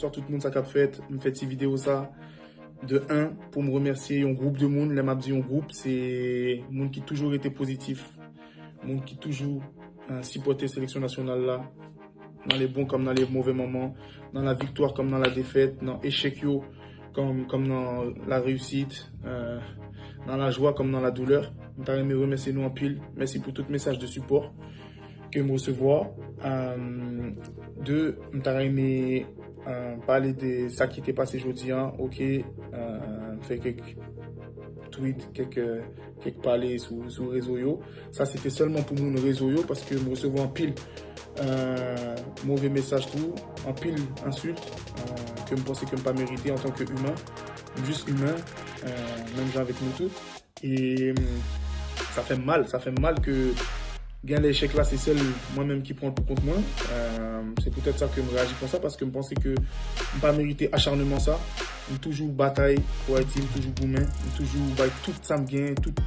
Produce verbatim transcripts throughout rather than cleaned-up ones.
Bonswa tout moun, sa k ap fèt? M fè ti videyo sa de un pou m remèsye yon gwoup de moun. Lè m ap di yon gwoup, se moun ki toujou rete pozitif, moun ki toujou, euh, sipòte seleksyon nasyonal la, nan le bon kòm nan le move moman, nan la viktwa kòm nan la defèt, nan echèk yo kòm, kòm nan la reyisit, euh, nan la jwa kòm nan la doulè. M ta renmen remèsye nou anpil. Mèsi pou tout mesaj de sipò ke m resevwa. Euh, de, m ta renmen, euh, pale de sa ki te pase jodi a, oke? Euh, fè kèk tweet, kèk, euh, kèk pale sou, sou rezo yo. Sa se te sèlman pou moun rezo yo, paske m resevwa anpil, euh, move mesaj tou, anpil ensilt, euh, ke m panse ke m pa merite antanke imen. M jis imen, euh, menm jan avèk nou tout. E, mm, sa fè m mal, sa fè m mal ke gen lè echèk la, se sèl mwen menm ki pran l pou kont mwen. Euh, se poutèt sa ke m reyaji konsa, paske m panse ke m pa merite acharneman sa. M toujou batay pou Ayiti, m toujou goumen, m toujou bay tout sa m gen, tout,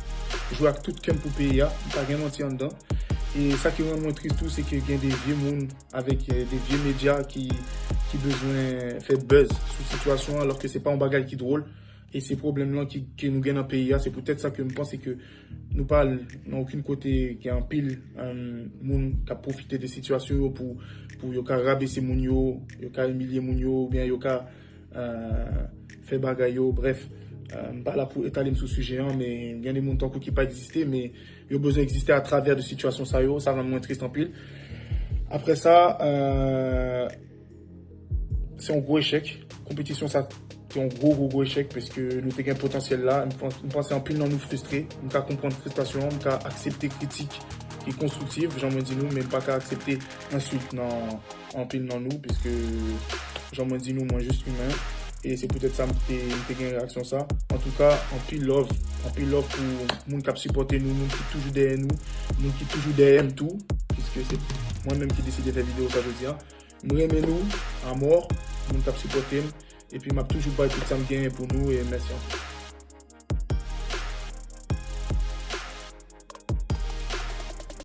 jwe ak tout kè m pou peyi a. M pa gen manti anndan. E sa ki rann mwen tris tou, se ke gen de vye moun avèk, euh, de vye medya ki, ki bezwen fè buzz sou sitiyasyon an, alòske se pa yon bagay ki dwòl. E se pwoblèm lan ki, ke nou gen nan peyi a. Se poutèt sa ke m panse ke nou pa al nan okenn kote. Gen anpil, euh, moun k ap pwofite de sitiyasyon yo pou, pou yo ka rabese moun yo, yo ka imilye moun yo, oubyen yo ka, euh, fè bagay yo. Brèf, euh, m pa la pou etale m sou sijè an, men gen de moun tankou ki pa egziste, men yo bezwen egziste atravè de sitiyasyon sa yo. Sa rann mwen tris anpil. Apre sa, euh, se yon gwo echèk. Konpetisyon sa te yon gwo, gwo, gwo echèk, paske nou te gen potansyèl la. M pans-, m panse anpil nan nou fristre. M ka konprann fristrasyon an, m ka aksepte kritik ki konstriktif, jan mwen di nou, men m pa ka aksepte ensilt nan anpil nan nou, paske, jan mwen di nou, mwen jis imen. E se poutèt sa m te, m te gen reyaksyon sa. Antouka, anpil love. Anpil love pou moun k ap sipòte nou, moun ki toujou dèyè nou, moun ki toujou dèyè m tou, piske se mwen menm ki deside fè videyo sa jodi a. M renmen nou, amò, moun k ap sipòte m. Epi m ap toujou bay tout sa m genyen pou nou, e mèsi anpil.